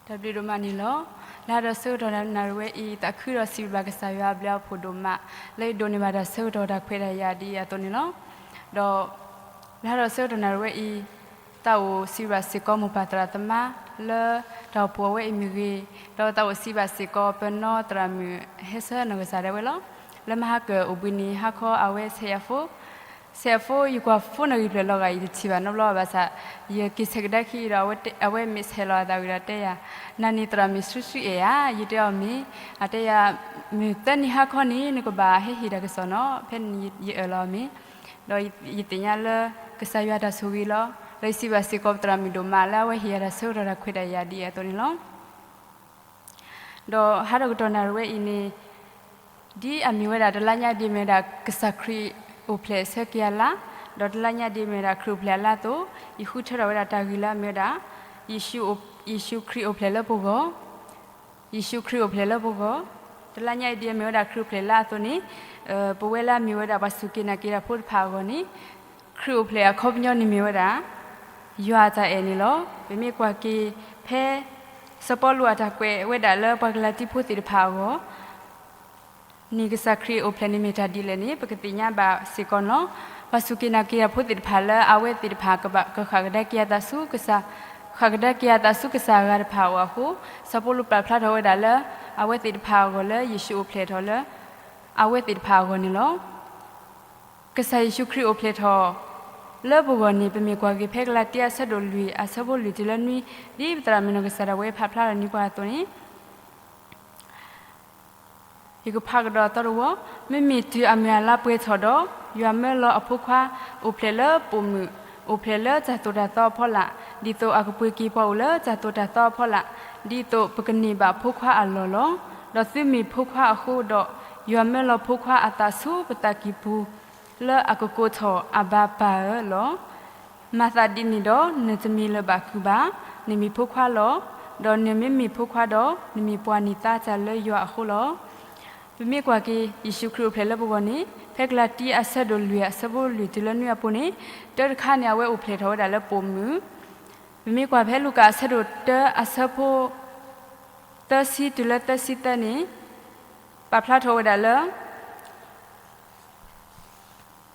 တၢ်ဘျုးဒိၣ်မးန့ၣ်လီၤ. လၢတၢ်ဆၢကတီၢ်နၣ်ရံၣ်ဝဲအံၤ သးခုဒီးစံးဘျုးဘၣ်ကစၢ်ယွၤအဘျုးအဖှိၣ်ဒိၣ်မး လၢအဒိးန့ၢ်ဘၣ်တၢ်ဆၢကတီၢ်တၢ်ခွဲးတၢ်ယာ်ဒ်အံၤအသိးန့ၣ်လီၤ. ဒီး လၢတၢ်ဆၢကတီၢ်နၣ်ရံၣ်ဝဲအံၤ သးအိၣ်စံးဘျုးဘၣ်စ့ၢ်ကီးမိၢ်ပၢ်သရၣ်သမါ လၢတၢ်အိၣ်ဖှိၣ်အဝဲအံၤမ့ၢ်ဂ့ၤ, ဒီးသးအိၣ်စံးဘျုးဘၣ်စ့ၢ်ကီးပနီၢ်သရၣ်မုၣ်ဟဲဆၢနီၢ်ကစၢ်ဒၣ်ဝဲလီၤ. လၢမဟါကၢၣ်အိၣ်ဘှံးနံၤဟါခီအဝဲဆဲးယၤဖိ ဆဲးဖိ ယကွၢ်ဖိနီၣ်ဂံၢ်ဖျၢၣ်လီၤဂာ် ယတထံၣ်ဘၣ်နီတဘျီဘၣ်ဆၣ် ယက့ၤဆဲးကဒါခံဒီး အဝဲမ့ၢ်ဆဲးလီၤအသးဝံၤဒီး တဲယၤ, နၤန့ၣ်သရၣ်မုၣ်ဆှံဆှံအဲၣ်ဧါ. ယတဲအီၤမ့ၢ်, အတဲယၤ, မုၢ်သၢနံၤဟါခီန့ၣ် နကဘၣ်ဟဲဟ့ၣ်တၢ်ကစီၣ်နီၤ. ဖဲန့ၣ်ယအၢၣ်လီၤအီၤမ့ၢ်, ဒီးယသ့ၣ်ညါလၢ ကစၢ်ယွၤတၢ်ဆိၣ်ဂ့ၤလီၤ. ဒီးယစံးဘျုးစ့ၢ်ကီးပသရၣ်မုၣ်ဒိၣ်မးလၢအဝဲဟ့ၣ်ယၤတၢ်ဆၢကတီၢ်တၢ်ခွဲးတၢ်ယာ်ဒ်အံၤအသိးန့ၣ်လီၤ. ဒီးဟါတကတီၢ်နၣ်ရံၣ်ဝဲအံၤန့ၣ် ဒ်အမ့ၢ်ဝဲဒၣ်တလါညါဒ်အမ့ၢ်ဝဲဒၣ် ကစၢ်ခရံာ်အိၣ်ဖျဲၣ်ဆၢက့ၤအလါ, ဒီးတလါညါဒ်အမ့ၢ်ဝဲဒၣ်ခရံာ်အိၣ်ဖျဲၣ်အလါအသိး, ယဃုထၢထီၣ်ဝဲဒၣ်တၢ်ဂ့ၢ်လၢအမ့ၢ်ဝဲဒၣ် ယ့ၣ်ၡူး, ယ့ၣ်ၡူးခရံာ်အိၣ်ဖျဲၣ်လၢပဂီၢ်, ယ့ၣ်ၡူးခရံာ်အိၣ်ဖျဲၣ်လၢပဂီၢ်, တလါညါအံၤဒ်အမ့ၢ်ဝဲဒၣ်ခရံာ်အိၣ်ဖျဲၣ်လါအသိးန့ၣ်, ပဝဲလၢအမ့ၢ်ဝဲဒၣ်ပှၤစူၢ်က့ၤနာ်က့ၤတၢ်ဖိတဖၣ်အဂီၢ်န့ၣ်, ခရံာ်အိၣ်ဖျဲၣ်အခီပညီန့ၣ်မ့ၢ်ဝဲဒၣ် ယွၤအတၢ်အဲၣ်န့ၣ်လီၤ. ပမ့ၢ်ကွၢ်က့ၤဖဲ စီၤပီလူးအတၢ်ကွဲးဝဲဒၣ်လၢပှၤကလၤတံဖိသ့ၣ်တဖၣ်အဂီၢ် န့ၣ်ကစၢ်ခရံာ်အိၣ်ဖျဲၣ်န့ၣ်မ့ၢ်တၢ်ဒ်လဲၣ်န့ၣ် ပကသ့ၣ်ညါဘၣ်စ့ၢ်ကီးန့ၣ်လီၤ. ပှၤစူၢ်က့ၤနာ်က့ၤတၢ်ဖိသ့ၣ်တဖၣ်လၢအဝဲသ့ၣ်တဖၣ်ကဘၣ်ကဃၣ်ကဒါက့ၤအသးဆူကစၢ်, ဃၣ်ကဒါက့ၤအသးဆူကစၢ်အဂၤတဖၣ်အအိၣ်အဃိ, စီၤပီလူးပာ်ဖျါထီၣ်ဝဲဒၣ်လၢ အဝဲသ့ၣ်တဖၣ်အဂီၢ်လၢယ့ၣ်ၡူးအိၣ်ဖျဲၣ်ထီၣ်လၢ အဝဲသ့ၣ်တဖၣ်အဂီၢ်န့ၣ်လီၤ. ကစၢ်ယ့ၣ်ၡူးခရံာ်အိၣ်ဖျဲၣ်ထီၣ် လၢပဂီၢ်န့ၣ် ပမ့ၢ်ကွၢ်က့ၤဖဲကလၤတံအဆၢဒိၣ်လွံၢ်အဆၢဖိလွံၢ်တုၤလၢနွံ, ဒ်ပသရၣ်မုၣ်နီၢ်ကစၢ်ဒၣ်ဝဲဖးဖျါထီၣ်န့ၢ်ပှၤအသိးန့ၣ် ယကဖးကဒီးအသီတဝီ, မ့မ့ၢ်တုၤအမုၢ်အလါပှဲၤထီၣ်ဒီး, ယွၤမၢလီၤအဖိခွါ, အိၣ်ဖျဲၣ်လၢပိာ်မုၣ်, အိၣ်ဖျဲၣ်လၢတၢ်သိၣ်တၢ်သီအဖီလာ်, ဒ်သိးအကပှ့ၤက့ၤပှၤအိၣ်လၢတၢ်သိၣ်တၢ်သီအဖီလာ်, ဒ်သိးပကန့ၢ်ဘၣ်ဖိခွါအလီၢ်လီၤ. ဒီးသုမ့ၢ်ဖိခွါအဃိဒီး, ယွၤမၢလီၤဖိခွါအသးဆူပသးကံၢ်ပူၤ, လၢအကကိးထီၣ်အဘၤပၤဧၢလီၤ. မၤသးဒ်န့ၣ်ဒီး, နတမ့ၢ်လၢၤဘၣ်ကုၢ်ဘၣ်, နမ့ၢ်ဖိခွါလီၤ. ဒီးနမ့မ့ၢ်ဖိခွါဒီး, နမ့ၢ်ပှၤန့ၢ်သါတၢ်လၢယွၤအဃိလီၤ. ပမ့ၢ်ကွၢ်က့ၤ ယ့ၣ်ၡူးခရံာ်အိၣ်ဖျဲၣ်လၢပဂီၢ်န့ၣ်, ဖဲကလၤတံအဆၢဒိၣ်လွံၢ်အဆၢဖိလွံၢ်တုၤလၢနွံအပူၤန့ၣ်, တၢတခါန့ၣ် အဝဲအိၣ်ဖျဲၣ်ထီၣ်ဝဲဒၣ်လၢပိာ်မုၣ်, ပမ့ၢ်ကွၢ်ဖဲလူၤကၣ်အဆၢဒိၣ်တၢအဆၢဖိ သၢဆံတုၤလၢသၢဆံသၢန့ၣ်, ပာ်ဖျါထီၣ်ဝဲဒၣ်လၢ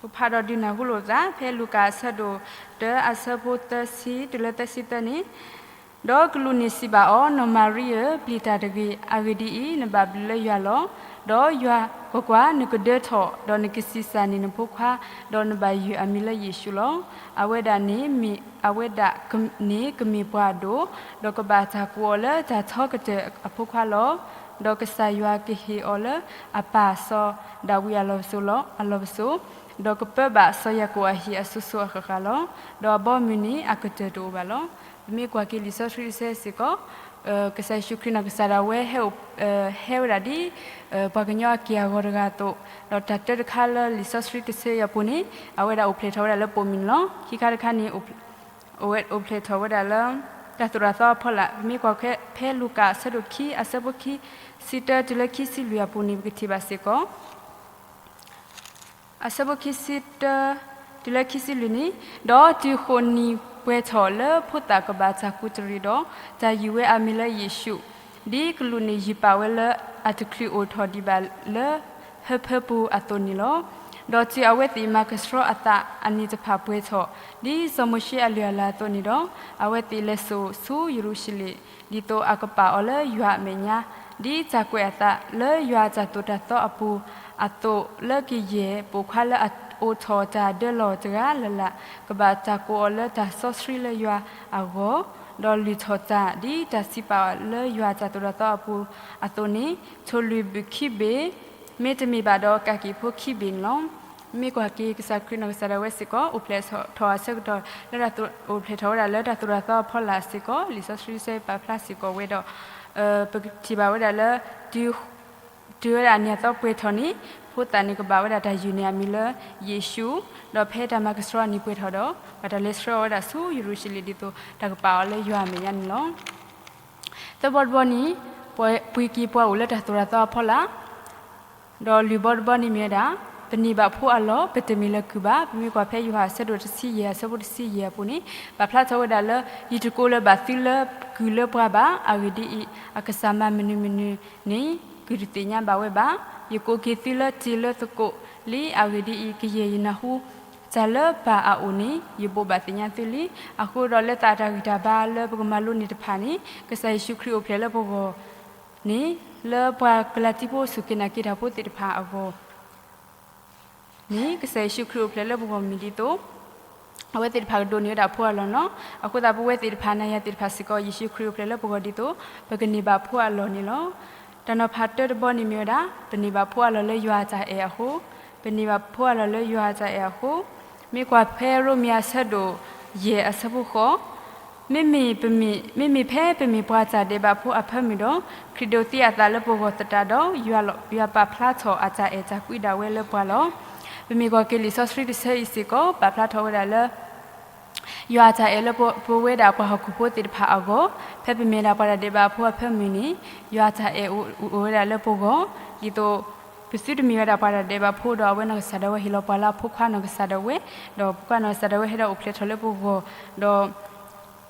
ပဖးဒီးဒုးနၢ်ဟူလိာ်သး ဖဲလူၤကၣ်အဆၢဒိၣ်တၢအဆၢဖိသၢဆံတုၤလၢသၢဆံသၢန့ၣ်, ဒီးကလူးန့ၣ်စံးဘၣ်အီၤ, နီၢ်မၤရံဧၢ, ပျံၤတၢ်တဂ့ၤ, အဂ့ၢ်ဒ်အံၤ, နဘၣ်ဘျုးလၢယွၤလီၤ. ဒီးယွၤကွၢ်ကွၢ်, နကဒၢထီၣ်, ဒီးနကဆံးစၢ်န့ၢ်နဖိခွါ, ဒီးနဘၣ်ယုၢ်အမံၤလၢယ့ၣ်ၡူးလီၤ. အဝဲဒၣ်န့ၣ်မ့ၢ်, အဝဲဒၣ်န့ၣ်ကမ့ၢ်ပှၤအဒိၣ်, ဒီးကဘၣ်တၢ်ကူးအီၤလၢတၢ်ထီကတၢၢ်အဖိခွါလီၤ. ဒီးကစၢ်ယွၤကဟ့ၣ်အီၤလၢအပၢ်စီၤဒၤဝံးအလီၢ်ပစိာ်လီၤ, အလီၢ်ပစိာ်, ဒီးကပၢဘၣ်စီၤယၤကိာ်အဟံၣ်အစိၤစိၤအဃၣ်ဃၣ်လီၤ. ဒီးအဘီအမုၢ်န့ၣ်အကတၢၢ်တအိၣ်ဘၣ်လီၤ. ပမ့ၢ်ကွၢ်က့ၤလံာ်စီဆှံတဆၢစ့ၢ်ကီး, ကစၢ်ယ့ၣ်ၡူးခရံာ်နီၢ်ကစၢ်ဒၣ်ဝဲဟဲအိၣ်, ဟဲဝဲဒၣ်ဒ် ပှၤကညီအက့ၢ်အဂီၤတဂၤအသိး, ဒီးတၢ်တၢတခါလၢလံာ်စီဆှံတဆၢအံၤအပူၤန့ၣ်, အဝဲဒၣ်အိၣ်ဖျဲၣ်ထီၣ်ဝဲဒၣ်လၢပိာ်မုၣ်န့ၣ်လီၤ. ခံခါတခါန့ၣ် အိၣ်ဖျဲၣ်ထီၣ်ဝဲဒၣ်လၢ တၢ်သိၣ်တၢ်သီအဖီလာ်. ပမ့ၢ်ကွၢ်ဖဲလူၤကၣ်အဆၢဒိၣ်ခံ အဆၢဖိခံဆံတၢတုၤလၢခံဆံလွံၢ်အပူၤန့ၣ် ပကထံၣ်ဘၣ်စ့ၢ်ကီး အဆၢဖိခံဆံတၢ တုၤလၢခံဆံလွံၢ်န့ၣ်, ဒီးတုၤဃိးနံၤပှဲၤထီၣ်လၢဖိသၣ်ကဘၣ်တၢ်ကူးတရံးဒီး, တၢ်ယုၢ်ဝဲအမံၤလၢယ့ၣ်ၡူး, ဒ်ကလူးန့ၣ်ယုၢ်ပာ်ဝဲလၢအတချုးအိၣ်ထီၣ်ဒံးဘၣ်လၢဟၢဖၢပူၤအသိးန့ၣ်လီၤ. ဒီးတုၤအဝဲသ့ၣ်မၤကဆှီအသးအနံၤတဖၣ်ပှဲၤထီၣ်, ဒ်စီၤမိၤၡ့အလုၢ်အလၢ်အသိးန့ၣ်ဒီး, အဝဲသ့ၣ်လဲၤစိာ်ဆူယရူၤၡလ့ၣ်, ဒ်သိးအကပာ်အီၤလၢယွၤအမဲာ်ညါ, ဒ်တၢ်ကွဲးအသးလၢယွၤအတၢ်သိၣ်တၢ်သီအပူၤအသိး, လၢကယဲၢ်ပိာ်ခွါလၢအအိးထီၣ်တၢ်ဒၢလီၢ်တဂၤလၢ်လၢ် ကဘၣ်တၢ်ကိးအီၤလၢတၢ်စီဆှံလၢယွၤအဂီၢ်, ဒီးလုၢ်ထီၣ်တၢ်ဒ်တၢ်စံးပာ်လၢယွၤအတၢ်သိၣ်တၢ်သီအပူၤအသိးန့ၣ်, ထိၣ်လွံၢ်ဘုၣ်ခံဘ့ၣ်, မ့တမ့ၢ်ဘၣ်ဒီးကၣ်က့ၤဖိခံဘ့ၣ်န့ၣ်လီၤ. မ့ၢ်ကွၢ်က့ၤကစၢ်ခရံာ်နီၢ်ကစၢ်ဒၣ်ဝဲစ့ၢ်ကီး အိၣ်ဖျဲၣ်ထီၣ်အဆၢကတီၢ်လၢတၢ်သိၣ်, အိၣ်ဖျဲၣ်ထီၣ်ဝဲဒၣ်လၢတၢ်သိၣ်တၢ်သီအဖီလာ်စ့ၢ်ကီး, လံာ်စီဆှံတဆၢပာ်ဖျါစ့ၢ်ကီးဝဲဒီး, ပကထံၣ်ဘၣ်ဝဲဒၣ်လၢ တုၤဝဲဒၣ်အနံၤအသီပှဲၤထီၣ်န့ၣ်, ဖိသၣ်န့ၣ်ကဘၣ်ဝဲဒၣ်တၢ်ယုၢ်န့ၢ်အမံၤလၢယ့ၣ်ၡူး, ဒီးဖဲတၢ်မၤကဆှီအနံၤပှဲၤထီၣ်ဒီး, ဘၣ်တၢ်လဲၤဆှၢအီၤဝဲဒၣ်ဆူယရူၤၡလ့ၣ်ဒ်သိးတၢ်ကပာ်အီၤလၢယွၤအမဲာ်ညါန့ၣ်လီၤ. သၢဘီတဘီန့ၣ်, ပှ့ၤက့ၤပှၤအိၣ်လၢတၢ်သိၣ်တၢ်သီအဖီလာ်, ဒီးလွံၢ်ဘီတဘီန့ၣ်မ့ၢ်ဝဲဒၣ် ပန့ၢ်ဘၣ်ဖိအလီၢ် ပတမ့ၢ်လၢကုၢ်ဘၣ်. ပမ့ၢ်ကွၢ်ဖဲယိၤဟၣ်အဆၢဒိၣ်တဆံယဲၢ် အဆၢဖိတဆံယဲၢ်အပူၤန့ၣ် ပာ်ဖျါထီၣ်ဝဲဒၣ်လၢ ယတကိးလၢၤဘၣ်သုလၢကုၢ်လၢပှၤဘၣ်. အဂ့ၢ်ဒ်အံၤ, အကစၢ်မၤမနုၤမနုၤန့ၣ် ကုၢ်တသ့ၣ်ညါဘၣ်ဝဲဘၣ်. ယကိးက့ၤသုလၢတ့ၢ်လၢသကိးလံ. အဂ့ၢ်ဒ်အံၤ, ကယဲၢ်ယနၢ်ဟူတၢ်လၢပၢ်အအိၣ်န့ၣ် ယဘိးဘၣ်သ့ၣ်ညါသုလံ. အဃိဒီးလၢသးအတၢ်ဂံၢ်တၢ်ဘါလၢပကမၤလိန့ၢ်တဖၣ်န့ၣ် ကစၢ်ယ့ၣ်ၡူးခရံာ်အိၣ်ဖျဲၣ်လၢပဂီၢ်န့ၣ် လၢပှၤကလၤတံဖိစူၢ်က့ၤနာ်က့ၤတၢ်ဖိသ့ၣ်တဖၣ်အဂီၢ် န့ၣ် ကစၢ်ယ့ၣ်ၡူးခရံာ်အိၣ်ဖျဲၣ်လၢပဂီၢ်မ့ၢ်ဒ်သိး အဝဲသ့ၣ်တဖၣ်ကဒိးန့ၢ်ဝဲဒၣ်ဖိအလီၢ်လီၤ. အဃိသတး ပဝဲသ့ၣ်တဖၣ် နၤယၤသ့ၣ်တဖၣ်စ့ၢ်ကီး ယ့ၣ်ၡူးခရံာ်အိၣ်ဖျဲၣ်လၢပဂီၢ်ဒ်သိး ပကန့ၢ်ဘၣ်ဖိအလီၢ်န့ၣ်လီၤ. တၢ်နီၤဖးတၢတဘီန့ၣ်မ့ၢ်ဝဲဒၣ် ပန့ၢ်ဘၣ်ဖိအလီၢ်လၢယွၤအတၢ်အဲၣ်အဃိ, ပန့ၢ်ဘၣ်ဖိအလီၢ်လၢယွၤအတၢ်အဲၣ်အဃိ, မ့ၢ်ကွၢ်ဖဲရိမ့ၤအဆၢဒိၣ်ယဲၢ်အဆၢဖိဃိး မ့မ့ၢ်ပမ့ၢ်, မ့မ့ၢ်ဖဲပမ့ၢ်ပှၤတၢ်ဒဲးဘးဖိအဖၢမုၢ်ဒီး ခရံာ်ဒိးသံအသးလၢပဂီၢ်သတးဒီး ယွၤပာ်ဖျါထီၣ်အတၢ်အဲၣ်တၢ်ကွံဒၣ်ဝဲလၢပှၤလီၤ. ပမ့ၢ်ကွၢ်က့ၤလံာ်စီဆှံတဆၢအံၤစ့ၢ်ကီး ပာ်ဖျါထီၣ်ဝဲဒၣ်လၢ ယွၤအတၢ်အဲၣ်လၢပဝဲဒၣ်ပှၤဟီၣ်ခိၣ်ဖိသ့ၣ်တဖၣ်အဂီၢ်, ဖဲပမ့ၢ်ဒၣ်ပှၤတၢ်ဒဲးဘးဖိအဖၢမုၢ်န့ၣ် ယွၤအတၢ်အဲၣ်အိၣ်ဝဲဒၣ်လၢပဂီၢ်, ဒ်သိး ပသုတမ့ၢ်ဝဲဒၣ်ပှၤတၢ်ဒဲးဘးဖိဒီး အဝဲနီၢ်ကစၢ်ဒၣ်ဝဲဟ့ၣ်လီၤပှၤလၢအဖိခွါနီၢ်ကစၢ်ဒၣ်ဝဲ, ဒီးပကွၢ်နီၢ်ကစၢ်ဒၣ်ဝဲဟဲဒီးအိၣ်ဖျဲၣ်ထီၣ်လၢပဂီၢ်,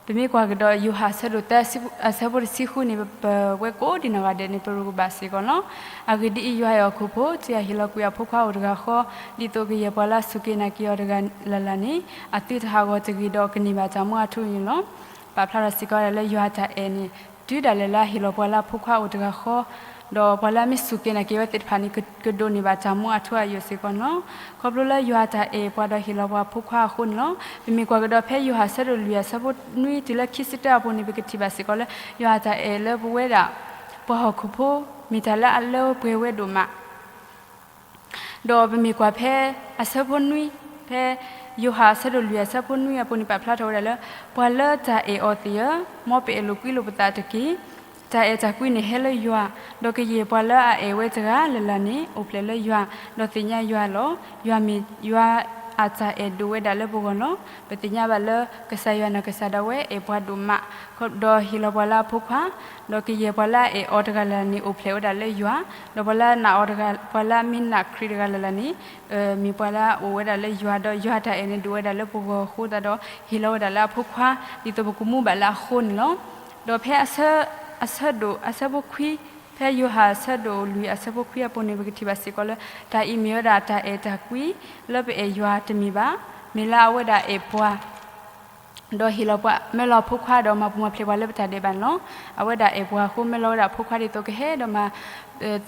ဒီး ပမ့ၢ်ကွၢ်ကဒီးယိၤဟၣ်အဆၢဒိၣ်သၢ အဆၢဖိတဆံဃုန့ၣ် ပဝဲကိးဒံးနီၢ်ဂၤဒဲးန့ၣ် ပရူးကဘၣ်စ့ၢ်ကီးလီၤ. အဂ့ၢ်ဒ်အံၤ, ယွၤအဲၣ်ဟီၣ်ခိၣ်ဖိ, တုၤအဟ့ၣ်လီၤကွံာ်အဖိခွါအိၣ်တဂၤဃီ, ဒ်သိးကယဲၢ်ပှၤလၢအစူၢ်က့ၤနာ်က့ၤအီၤတဂၤလၢ်လၢ်န့ၣ် အသုတဟးဂီၤတဂ့ၤဒီးကန့ၢ်ဘၣ်တၢ်မူအထူအယိာ်လီၤ. ပာ်ဖျါထီၣ်စ့ၢ်ကီးဒၣ်လၢယွၤအတၢ်အဲၣ်န့ၣ် တုၤဒၣ်လဲာ်လၢအဟ့ၣ်လီၤပှၤလၢအဖိခွါအိၣ်တဂၤဃီ, ဒီးပှၤလၢအမ့ၢ်စူၢ်က့ၤနာ်က့ၤဝဲသ့ၣ်တဖၣ်န့ၣ် ကဒိးန့ၢ်ဘၣ်တၢ်မူအထူအယိာ်စ့ၢ်ကီးန့ၣ်လီၤ. ခီဖျိလၢယွၤအတၢ်အဲၣ်ပှၤဒီးဟ့ၣ်လီၤပှၤဖိခွါအဃိန့ၣ်လီၤ. ပမ့ၢ်ကွၢ်ကဒီးဖဲယိၤဟၣ်အဆၢဒိၣ်လွံၢ်အဆၢဖိနွံတုၤလၢခံဆံတၢအပူၤန့ၣ် ပကထံၣ်ဘၣ်စ့ၢ်ကီးလၢ ယွၤအတၢ်အဲၣ်လၢပဝဲဒၣ် ပှၤဟီၣ်ခိၣ်ဖိ မ့ၢ်တၢ်လၢအလၢပှဲၤဝဲဒိၣ်မး ဒီးပမ့ၢ်ကွၢ်ဖဲအဆၢဖိနွံ, ဖဲယိၤဟၣ်အဆၢဒိၣ်လွံၢ်အဆၢဖိနွံအပူၤန့ၣ် ပာ်ဖျါထီၣ်ဝဲဒၣ်လၢ ပှၤလၢတၢ်အဲၣ်အီၤသ့ၣ်ဧၢ, မ်ပအဲၣ်လိာ်ကွံလိာ်ပသးတက့ၢ်. တၢ်အဲၣ်တၢ်ကွံန့ၣ်ဟဲလၢယွၤ, ဒီးကယဲၢ်ပှၤလၢအအဲၣ်ဝဲတဂၤလၢ်လၢ်န့ၣ် အိၣ်ဖျဲၣ်လၢယွၤ, ဒီးသ့ၣ်ညါယွၤလီၤ. ယွၤမ့ၢ်ယွၤအတၢ်အဲၣ်ဒိၣ်ဝဲဒၣ်လၢပဂီၢ်လီၤ. ပသ့ၣ်ညါဘၣ်လၢ ကစၢ်ယွၤနီၢ်ကစၢ်ဒၣ်ဝဲအဲၣ်ပှၤဒိၣ်မး, ဒီးဟ့ၣ်လီၤပှၤလၢအဖိခွါ, ဒီးကယဲၢ်ပှၤလၢအအဲၣ်အီၤတဂၤလၢ်လၢ်န့ၣ် အိၣ်ဖျဲၣ်ဝဲဒၣ်လၢယွၤ, ဒီးပှၤလၢအနာ်အီၤတဂၤ, ပှၤလၢအမ့ၢ်နာ်ခရံာ်တဂၤလၢ်လၢ်န့ၣ် မ့ၢ်ပှၤလၢအအိၣ်ဝဲဒၣ်လၢယွၤ, ဒီးယွၤအတၢ်အဲၣ်န့ၣ်ဒိၣ်ဝဲဒၣ်လၢပဂီၢ်အဃိသတးဒီး ဟ့ၣ်လီၤဝဲဒၣ်လၢအဖိခွါ ဒ်သိးပကမူဘၣ်လၢအဃိန့ၣ်လီၤ. ဒီးဖဲအဆၢ, အဆၢဒိၣ်, အဆၢဖိခွံ, ဖဲယိၤဟၣ်အဆၢဒိၣ်လွံၢ်အဆၢဖိခွံအပူၤန့ၣ် ပကထံၣ်ဘၣ်စ့ၢ်ကီးလၢ တၢ်အံၤမ့ၢ်ဝဲဒၣ်တၢ်အဲၣ်တၢ်ကွံလၢပအဲၣ်ယွၤတမ့ၢ်ဘၣ်, မ့ၢ်လၢအဝဲဒၣ်အဲၣ်ပှၤ ဒီးဟ့ၣ်လီၤပှၤ, မၢလီၤအဖိခွါဒီးမၤပူၤမၤဖျဲးပှၤလၢပတၢ်ဒဲးဘးန့ၣ်လီၤ. အဝဲဒၣ်အဲၣ်ပှၤအဃိ မၢလီၤဝဲဒၣ်အဖိခွါဒ်သိးကဟဲဒီးမၤ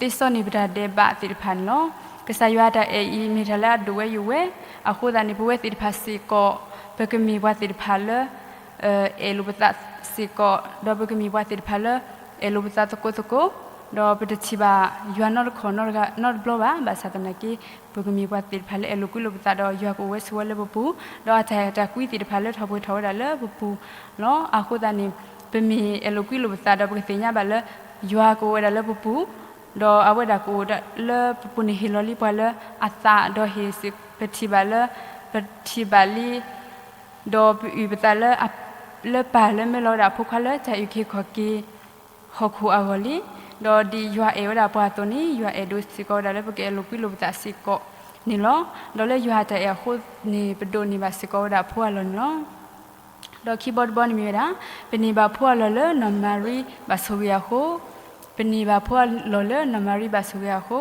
သ့စီန့ၢ်ပတၢ်ဒဲးဘးသ့ၣ်တဖၣ်န့ၣ်လီၤ. ကစၢ်ယွၤအတၢ်အဲၣ်အံၤ မ့ၢ်တၢ်လၢအဒိၣ်ဝဲယိာ်ဝဲ, အဃိသတးန့ၣ် ပဝဲသ့ၣ်တဖၣ်စ့ၢ်ကီး ပကမ့ၢ်ပှၤသ့ၣ်တဖၣ်လၢ အဲၣ်လိာ်ပသးစ့ၢ်ကီး, ဒီးပကမ့ၢ်ပှၤသ့ၣ်တဖၣ်လၢ အဲၣ်လိာ်ပသးသကိးသကိး, ဒီးပတထံၣ်ဘၣ်ယွၤနီတခီၣ်နီတဂၤနီတဘျီဘၣ်. ဘၣ်ဆၣ်သနာ်က့ ပကမ့ၢ်ပှၤသ့ၣ်တဖၣ်လၢအဲၣ်လိာ်ကွံလိာ်ပသးဒီးယွၤကအိၣ်ဝဲဆိးဝဲလၢပပူၤ, ဒီးအတၢ်အဲၣ်တၢ်ကွံသ့ၣ်တဖၣ်လၢထီၣ်ပှဲၤထီၣ်ဝဲဒၣ်လၢပပူၤလီၤ. အဃိသတးန့ၣ် ပမ့ၢ်အဲၣ်လိာ်ကွံလိာ်ပသးဒီးပကသ့ၣ်ညါဘၣ်လၢ ယွၤကအိၣ်ဝဲဒၣ်လၢပပူၤ, ဒီးအဝဲဒၣ်ကအိၣ်ဒၣ်လၢပပူၤန့ၣ် ဟ့ၣ်လီၤလံပှၤလၢအသး, ဒီးဟ့ၣ်ပထံၣ်ဘၣ်လၢ ပထံၣ်ဘၣ်လံ ဒီးပအုၣ်ပသးလၢ လၢပၢ်လၢမၢလီၤဝဲဒၣ်အဖိခွါလၢတၢ်အုၣ်က့ၤခီၣ်က့ၤ ဟီၣ်ခိၣ်အဂီၢ်လံ. ဒီးဒ်ယွၤအဲၣ်ဝဲဒၣ်ပှၤအသိးန့ၣ် ယွၤအဲၣ်ဒိးစ့ၢ်ကီးဝဲဒၣ်လၢပကအဲၣ်လိာ်ကွံလိာ်ပသးစ့ၢ်ကီးန့ၣ်လီၤ. ဒီးလၢယွၤအတၢ်အဲၣ်အဃိန့ၣ် ပဒိးန့ၢ်ဘၣ်စ့ၢ်ကီးဝဲဒၣ်ဖိအလီၢ်န့ၣ်လီၤ. ဒီးခံဘီတဘီန့ၣ်မ့ၢ်ဝဲဒၣ် ပန့ၢ်ဘၣ်ဖိအလီၢ်လၢနီၢ်မၤရံဘၣ်ဆိၣ်ဂ့ၤအဃိ, ပန့ၢ်ဘၣ်ဖိအလီၢ်လၢနီၢ်မၤရံဘၣ်ဆိၣ်ဂ့ၤအဃိ,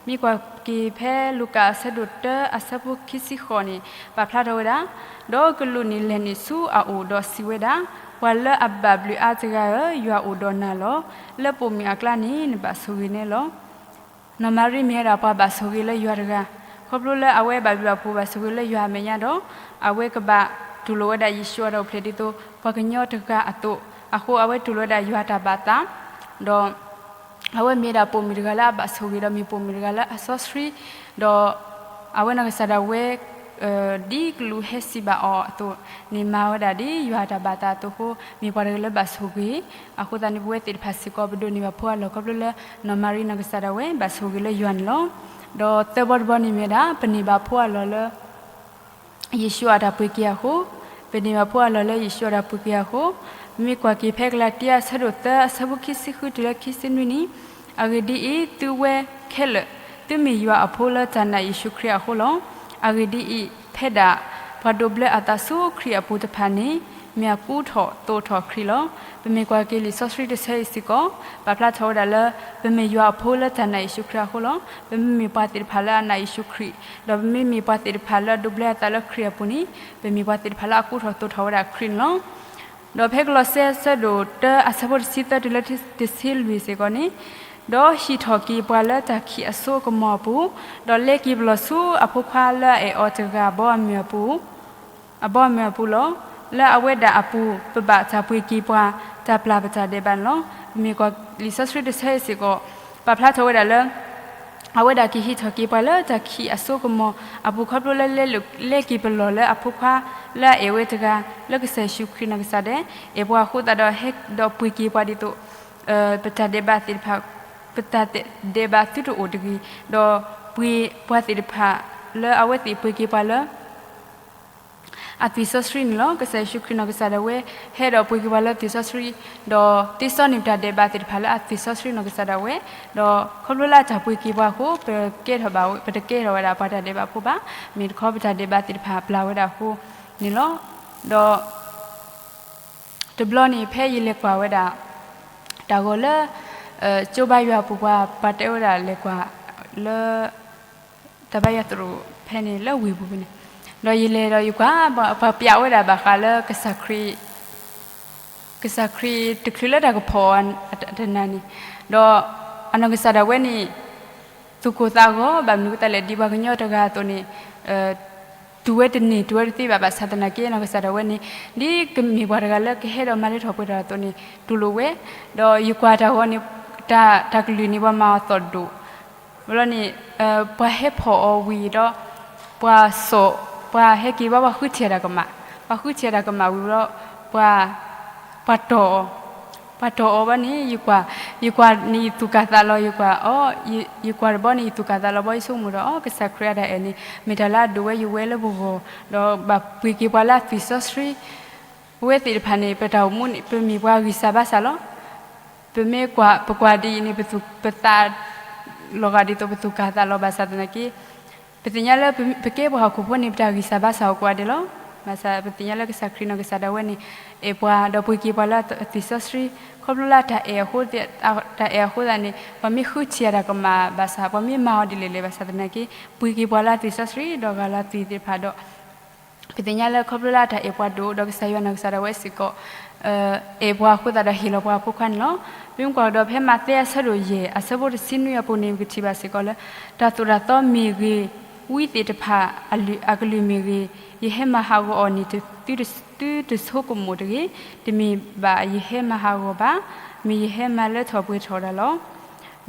မ့ၢ်ကွၢ်က့ၤဖဲလူၤကၣ်အဆၢဒိၣ်တၢအဆၢဖိခံဆံဃိးန့ၣ် ပာ်ဖျါထီၣ်ဝဲဒၣ်, ဒီးကလူးန့ၣ်လဲၤနုာ်ဆူအအိၣ်ဒီးစံးဝဲဒၣ်, ပှၤလၢအဘၣ်ဘျုးအါတဂၤဧၢ, ယွၤအိၣ်ဒီးနၤလီၤ. လၢပိာ်မုၣ်အကျါန့ၣ် နဘၣ်ဆိၣ်ဂ့ၤန့ၣ်လီၤ. နီၢ်မၤရံမ့ၢ်ဝဲဒၣ်ပှၤဘၣ်ဆိၣ်ဂ့ၤလၢယွၤတဂၤ, ခီဖျိလၢအဝဲဘၣ်ဘျုးဘၣ်ဖှိၣ်ဘၣ်ဆိၣ်ဂ့ၤလၢယွၤအမဲာ်ညါဒီး အဝဲကဘၣ်တူၢ်လိာ်ဝဲဒၣ်ယ့ၣ်ၡူးအတၢ်အိၣ်ဖျဲၣ်ဒ်သိးပှၤကညီတဂၤအသိး, အဃိအဝဲတူၢ်လိာ်ဝဲဒၣ်ယွၤအတၢ်ဘၣ်သး, ဒီး အဝဲမ့ၢ်ဝဲဒၣ်ပိာ်မုၣ်တဂၤလၢအဘၣ်ဆိၣ်ဂ့ၤဒီးမ့ၢ်ပိာ်မုၣ်တဂၤလၢအစီဆှံ, ဒီးအဝဲနီၢ်ကစၢ်ဒၣ်ဝဲ ဒ်ကလူးဟဲစံးဘၣ်အီၤအသိးန့ၣ် မၤဝဲဒၣ်ဒ်ယွၤအတၢ်ဘၣ်သးအသိးအဃိ မ့ၢ်ပှၤတဂၤလၢဘၣ်ဆိၣ်ဂ့ၤ, အဃိသတးန့ၣ် ပဝဲသ့ၣ်တဖၣ်စ့ၢ်ကီး ပဒိးန့ၢ်ဘၣ်ဖိအလီၢ်ခီဖျိလၢ နီၢ်မၤရံနီၢ်ကစၢ်ဒၣ်ဝဲဘၣ်ဆိၣ်ဂ့ၤလၢယွၤန့ၣ်လီၤ. ဒီးသၢဘီတဘီန့ၣ်မ့ၢ်ဝဲဒၣ် ပန့ၢ်ဘၣ်ဖိအလီၢ်လၢ ယ့ၣ်ၡူးအတၢ်ပှ့ၤက့ၤအဃိ, ပန့ၢ်ဘၣ်ဖိအလီၢ်လၢယ့ၣ်ၡူးအတၢ်ပှ့ၤက့ၤအဃိ, ပမ့ၢ်ကွၢ်က့ၤဖဲကလၤတံအဆၢဒိၣ်သၢအဆၢဖိခံဆံဃုတုၤလၢခံဆံနွံန့ၣ်, အဂ့ၢ်ဒ်အံၤ, သုဝဲခဲလၢာ် သုမ့ၢ်ယွၤအဖိလၢတၢ်နာ်ယ့ၣ်ၡူးခရံာ်အဃိလီၤ. အဂ့ၢ်ဒ်အံၤ, ဖဲဒၣ်ပှၤဒိးဘျၢအသးဆူခရံာ်အပူၤတဖၣ်န့ၣ်, မ့ၢ်အကူထီၣ်သိးထီၣ်ခရံာ်လီၤ. ပမ့ၢ်ကွၢ်က့ၤလံာ်စီဆှံတဆၢအံၤစ့ၢ်ကီး, ပာ်ဖျါထီၣ်ဝဲဒၣ်လၢ ပမ့ၢ်ယွၤအဖိလၢတၢ်နာ်ယ့ၣ်ၡူးခရံာ်အဃိလီၤ. ပမ့မ့ၢ်ပှၤသ့ၣ်တဖၣ်လၢအနာ်ယ့ၣ်ၡူးခရံာ်, ဒီးပမ့မ့ၢ်ပှၤသ့ၣ်တဖၣ်လၢအဒိးဘျၢအသးလၢခရံာ်အပူၤန့ၣ်, ပမ့ၢ်ပှၤသ့ၣ်တဖၣ်လၢအကူထီၣ်သိးထီၣ်ဝဲဒၣ်ခရံာ်န့ၣ်လီၤ. ဒီးဖဲကလီးစဲအဆၢဒိၣ်တၢအဆၢဖိတဆံသၢတုၤလၢတဆံလွံၢ်စ့ၢ်ကီးန့ၣ်, ဒီးဟံးထီၣ်က့ၤပှၤလၢတၢ်ခံးအစိကမီၤအပူၤ, ဒီးလဲက့ၤပလီၢ်ဆူအဖိခွါလၢအအဲၣ်အီၤတဂၤအဘီအမုၢ်အပူၤ, အဘီအမုၢ်အပူၤလီၤ. လၢအဝဲဒၣ်အပူၤ ပဘၣ်တၢ်ပှ့ၤက့ၤပှၤ တၢ်ပျၢ်ပတၢ်ဒဲးဘးန့ၣ်လီၤ. ပမ့ၢ်ကွၢ်လံာ်စီဆှံတဆၢအံၤစ့ၢ်ကီး, ပာ်ဖျါထီၣ်ဝဲဒၣ်လၢ အဝဲဒၣ်က့ၤဟံးထီၣ်က့ၤပှၤလၢတၢ်ခံးအစိကမီၤအပူၤ ခီဖျိလၢလဲလိာ် လဲက့ၤပလီၢ်လၢအဖိခွါလၢအအဲၣ်ဝဲတဂၤ လၢကစၢ်ယ့ၣ်ၡူးခရံာ်နီၢ်ကစၢ်ဒၣ် အဲၣ်ပှၤအဃိသတးဒီး ဟဲဒီးပှ့ၤက့ၤပှၤဒ်သိး ပတၢ်ဒဲးဘးသ့ၣ်တဖၣ် ပတၢ်ဒဲးဘးသုတအိၣ်တဂ့ၤ, ဒီးပှ့ၤပှၤသ့ၣ်တဖၣ်လၢအဝဲသ့ၣ်ပှ့ၤက့ၤပှၤလၢ အသွံၣ်စီဆှံန့ၣ်လီၤ. ကစၢ်ယ့ၣ်ၡူးခရံာ်နီၢ်ကစၢ်ဒၣ်ဝဲ ဟဲဒီးပှ့ၤက့ၤပှၤလၢသွံၣ်စီဆှံ, ဒီးတ့စီန့ၢ်ပတၢ်ဒဲးဘးသ့ၣ်တဖၣ်လၢအသွံၣ်စီဆှံနီၢ်ကစၢ်ဒၣ်ဝဲ, ဒီးခီဖျိလၢအတၢ်ပှ့ၤက့ၤပှၤအဃိ ပကဲထီၣ်ဘၣ်ဝဲ ပတကဲထီၣ်ဝဲဒၣ်ပှၤတၢ်ဒဲးဘးဖိဘၣ်, မ့ၢ်တခီပတၢ်ဒဲးဘးသ့ၣ်တဖၣ်ပျၢ်ဝဲဒၣ်အဃိန့ၣ်လီၤ. ဒီး တဘျီန့ၣ် ဖဲယလဲၤကွၢ်ဝဲဒၣ် တၢ်ဂီၤလၢ ကၠိဘါယွၤအပူၤ ပှၤ ပှၤတဲဝဲဒၣ်လဲၤကွၢ်လၢ တၢ်ဘါယွၤသရိာ်ဖဲန့ၣ် လၢဝ့ၢ်ပူၤဖဲန့ၣ်, ဒီးယလဲၤဒီးယကွၢ် ပှၤပျးဝဲဒၣ်ဘၣ်ဃးလၢ ကစၢ်ခရံာ်တချုးလၢတၢ်ကဖီၣ်အီၤတနၤန့ၣ်, ဒီးအနီၢ်ကစၢ်ဒၣ်ဝဲန့ၣ် သူၣ်ကိၢ်သးဂီၤ ဘၣ်မနုၤအဃိသတးလဲၣ် ဒ်ပှၤကညီတဂၤအသိးန့ၣ် တုၤဝဲတန့ၢ် တုၤဝဲတသ့ဘၣ် ဘၣ်ဆၣ်သနာ်က့ နီၢ်ကစၢ်ဒၣ်ဝဲန့ၣ် ဒ်ကမ့ၢ်ပှၤတဂၤလၢကဟဲဒီးမၤလၢထီၣ်ပှဲၤထီၣ်အသိးန့ၣ် တူၢ်လိာ်ဝဲ, ဒီးယကွၢ်တၢ်ဂီၤန့ၣ် တၢ် တၢ်ကလုၢ်န့ၣ် ပှၤမၤအီၤသီၣ်ဒိၣ် ဝဲလီၤန့ၣ် ပှၤဟဲဖီၣ်အီၤဝံၤဒီး ပှၤစိာ် ပှၤဟဲက့ၤဘၣ် ပှၤဃုထံၣ်တၢ်ကမၣ်, ပှၤဃုထံၣ်တၢ်ကမၣ်ဝံၤဒီး ပှၤ ပှၤတီၢ်အီၤ, ပှၤတီၢ်အီၤဘၣ်န့ၣ် ယကွၢ် ယကွၢ်န့ၣ်ယသူၣ်ကၢ်သးလီၤ ယကွၢ်အီၤ, ယကွၢ်တဘျီန့ၣ် ယသူၣ်ကၢ်သးလီၤဘၣ် ယဆိကမိၣ်ဒီး အီ ကစၢ်ခရံာ်အတၢ်အဲၣ်န့ၣ် မ့ၢ်တၢ်လၢအဒိၣ်ဝဲယိာ်ဝဲလၢပဂီၢ်, ဒီးဘၣ်ပှ့ၤက့ၤပှၤလၢအသွံၣ်စီဆှံ ပဝဲသ့ၣ်တဖၣ်န့ၣ် ပတၢ်အိၣ်မူန့ၣ် ပမ့ၢ်ပှၤဂံၢ်စၢ်ဘါစၢ်လီၤ. ပမ့ၢ်ကွၢ် ပကွၢ်ဒ်အံၤန့ၣ် ပသူၣ် ပသး လီၤဂာ်ဒ်သိးပသူၣ်ကၢ်သးလီၤ ဘၣ်ဆၣ်သနာ်က့ ပသ့ၣ်ညါလၢပကဲပှၤဟီၣ်ခိၣ်ဖိန့ၣ် ပတၢ်ဂံၢ်စၢ်ဘါစၢ်အိၣ်ကိးဂၤဒဲးလီၤ. ဘၣ်ဆၣ်ပသ့ၣ်ညါလၢကစၢ်ခရံာ်နီၢ်ကစၢ်ဒၣ်ဝဲန့ၣ် အဲၣ်ပှၤဒီးပှ့ၤက့ၤပှၤလၢအသွံၣ်စီဆှံ, ခီဖျိလၢတၢ်အဲၣ်အဃိ တၢ်အဲၣ်အဃိသတးန့ၣ် ပှၤမ့ၢ်ဃုထံၣ်အတၢ်ကမၣ်ဘၣ်ဆၣ် ပှၤမ့ၢ်မၤအီၤဒ်လဲၣ်လဲၣ်ဘၣ်ဆၣ်သနာ်က့ ပှ့ၤက့ၤပှၤလၢအသွံၣ်စီဆှံ ဒီးဂာ်လီၤသွံၣ်သ့ၣ်တဖၣ်ဒီး ပသ့ၣ်ညါလၢခီဖျိလၢအတၢ်အဲၣ်ပှၤဒိၣ်ဒီးကစၢ်ယွၤနီၢ်ကစၢ်ဒၣ်ဝဲစ့ၢ်ကီး အဲၣ်ပှၤအဃိသတးဒီးဟ့ၣ်လီၤပှၤအဖိခွါန့ၣ်လီၤ. ပမ့ၢ်ကွၢ်ကဒီးဖဲမးသဲအဆၢဒိၣ်ယဲၢ် အဆၢဖိတဆံနွံအပူၤန့ၣ် ပကထံၣ်ဘၣ်စ့ၢ်ကီးလၢ တၢ်သိၣ်တၢ်သီမ့ၢ်ဂ့ၤ, ဝံသ့ၣ်တဖၣ်အကလုၢ်မ့ၢ်ဂ့ၤ, ယဟဲမၤဟးဂီၤအီၤန့ၣ် သုတဆိကမိၣ်တဂ့ၤ, တမ့ၢ်ဘၣ်ယဟဲမၤဟးဂီၤဘၣ်, မ့ၢ်ယဟဲမၤလၢထီၣ်ပှဲၤထီၣ်ဝဲဒၣ်လီၤ.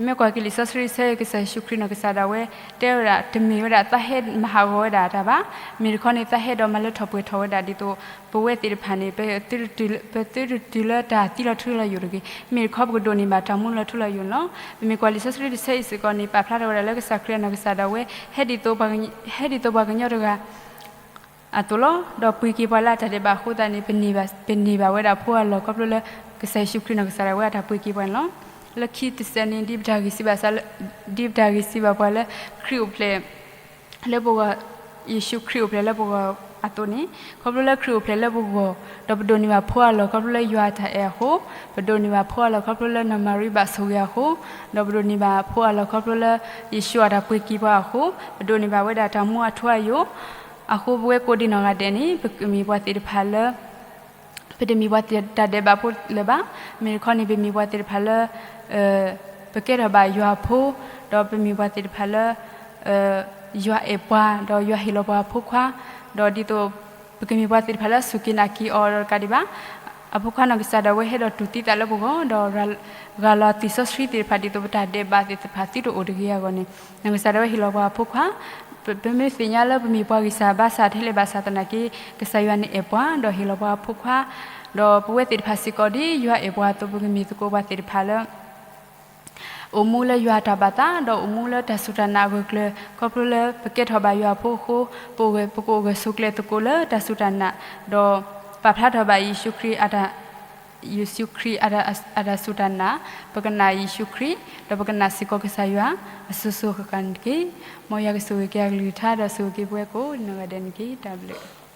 မ့ၢ်ကွၢ်က့ၤလံာ်စီဆှံတဆၢအံၤ ကစၢ်ယ့ၣ်ၡူးခရံာ်နီၢ်ကစၢ်ဒၣ်ဝဲ တဲဝဲဒၣ် တမ့ၢ်ဝဲဒၣ်သးဟဲမၤဟးဂီၤဝဲဒၣ်တၢ်ဘၣ်, မ့ၢ်တခီန့ၣ် သးဟဲဒီးမၤလၢထီၣ်ပှဲၤထီၣ်ဝဲဒၣ်ဒ်သိး ပဝဲသ့ၣ်တဖၣ်န့ၣ် ပသုတတုၤလၢတၢ်သံလီၤထူလီၤယိာ်တဂ့ၤ, မ့ၢ်တခီပကဒိးန့ၢ်ဘၣ်တၢ်မူလီၤထူလီၤယိာ်န့ၣ်လီၤ. ပမ့ၢ်ကွၢ်လံာ်စီဆှံတဆၢအံၤစ့ၢ်ကီးန့ၣ် ပာ်ဖျါထီၣ်ဝဲဒၣ်လၢကစၢ်ခရံာ်အနီၢ်ကစၢ်ဒၣ်ဝဲ ဟဲဒ်သိးပှၤကညီတဂၤ အသိးလီၤ. ဒီးပှ့ၤက့ၤပှၤလၢအတၢ်ဒဲးဘးအဃိသတးန့ၣ် ပန့ၢ်ဘၣ် ပန့ၢ်ဘၣ်ဝဲဒၣ်ဖိအလီၢ်ခီဖျိလၢ ကစၢ်ယ့ၣ်ၡူးခရံာ်နီၢ်ကစၢ်ဒၣ်ဝဲအတၢ်ပှ့ၤက့ၤပှၤန့ၣ်လီၤ. လၢခံတစဲးန့ၣ် ဒ်ပတၢ်ဂံၢ်စံးဘၣ်စၢ်လၢ ဒ်ပတၢ်ဂံၢ်စံးဘၣ်ပှၤလၢ ခရံာ်အိၣ်ဖျဲၣ် လၢပဂီၢ် ယ့ၣ်ၡူးခရံာ်အိၣ်ဖျဲၣ်လၢပဂီၢ်အသိးန့ၣ် ခီဖျိလၢခရံာ်အိၣ်ဖျဲၣ်လၢပဂီၢ် ဒီးပဒိးန့ၢ်ဘၣ်ဖိအလီၢ်ခီဖျိလၢယွၤအတၢ်အဲၣ်အဃိ, ပဒိးန့ၢ်ဘၣ်ဖိအလီၢ်ခီဖျိလၢနီၢ်မၤရံဘၣ်ဆိၣ်ဂ့ၤအဃိ, ဒီးပဒိးန့ၢ်ဘၣ်ဖိအလီၢ်ခီဖျိလၢ ယ့ၣ်ၡူးအတၢ်ပှ့ၤက့ၤပှၤအဃိ, ပဒိးန့ၢ်ဘၣ်ဝဲဒၣ်တၢ်မူအထူအယိာ် အဃိပဝဲကိးဒံးနီၢ်ဂၤဒဲးန့ၣ် ပကမ့ၢ်ပှၤသ့ၣ်တဖၣ်လၢ ပတမ့ၢ်ပှၤတၢ်ဒဲးဘးဖိလၢၤဘၣ်. မ့ၢ်တခီန့ၣ် ပမ့ၢ်ပှၤသ့ၣ်တဖၣ်လၢ ပကဲထီၣ်ဘၣ်ယွၤအဖိ, ဒီးပမ့ၢ်ပှၤသ့ၣ်တဖၣ်လၢ ယွၤအဲၣ်ပှၤ ဒီးယွၤဟ့ၣ်လီၤပှၤအဖိခွါ, ဒီးဒ်သိး ပကမ့ၢ်ပှၤသ့ၣ်တဖၣ်လၢစူၢ်က့ၤနာ်က့ၤအီၤဒီးတကးဒံးဘၣ် အဖိခွါနီၢ်ကစၢ်ဒၣ်ဝဲဟဲဒီးတူၢ်သံသးလၢပဂီၢ် ဒီး ရၤလီၤသွံၣ်စီဆှံသ့ၣ်တဖၣ်ဒ်သိးပတၢ်ဒဲးဘးသ့ၣ်တဖၣ်သုတအိၣ်တဂ့ၤအဂီၢ်န့ၣ် နီၢ်ကစၢ်ဒၣ်ဝဲဟ့ၣ်လီၤပှၤအဖိခွါ ပမ့ၢ်သ့ၣ်ညါလၢပမ့ၢ်ပှၤဂံၢ်စၢ်ဘါစၢ်ထဲလဲၣ်ဘၣ်ဆၣ်သနာ်က့ ကစၢ်ယွၤန့ၣ်အဲၣ်ပှၤ ဒီးဟ့ၣ်လီၤပှၤအဖိခွါ, ဒီးပဝဲသ့ၣ်တဖၣ်စ့ၢ်ကီးဒ်ယွၤအဲၣ်ပှၤအသိး ပကမ့ၢ်သကိးပှၤသ့ၣ်တဖၣ်လၢ အိၣ်မူလၢယွၤအတၢ်ဘၣ်သး ဒီးအိၣ်မူလၢတၢ်စူၢ်တၢ်နာ်အဂၢၢ်ကျၢၤ ခီဖျိလၢပကဲထီၣ်ဘၣ်ယွၤအဖိအဃိ ပကအိၣ်ဂၢၢ်ဆိးကျၢၤသကိးလၢတၢ်စူၢ်တၢ်နာ် ဒီးပာ်ဖျါထီၣ်ဘၣ်ယ့ၣ်ၡူးခရံာ်အတၢ် ယ့ၣ်ၡူးခရံာ်အတၢ်စူၢ်တၢ်နာ်, ပကနာ်ယ့ၣ်ၡူးခရံာ်, ဒီးပကနာ်စ့ၢ်ကီးကစၢ်ယွၤ အစိၤစိၤအဃၣ်ဃၣ်န့ၣ်တက့ၢ်. မ်ယွၤကဆိၣ်ဂ့ၤက့ၤအကလုၢ်ကထါ ဒီးဆိၣ်ဂ့ၤက့ၤပဝဲကိးဂၤဒဲးန့ၣ်တက့ၢ်. တၢ်ဘျုး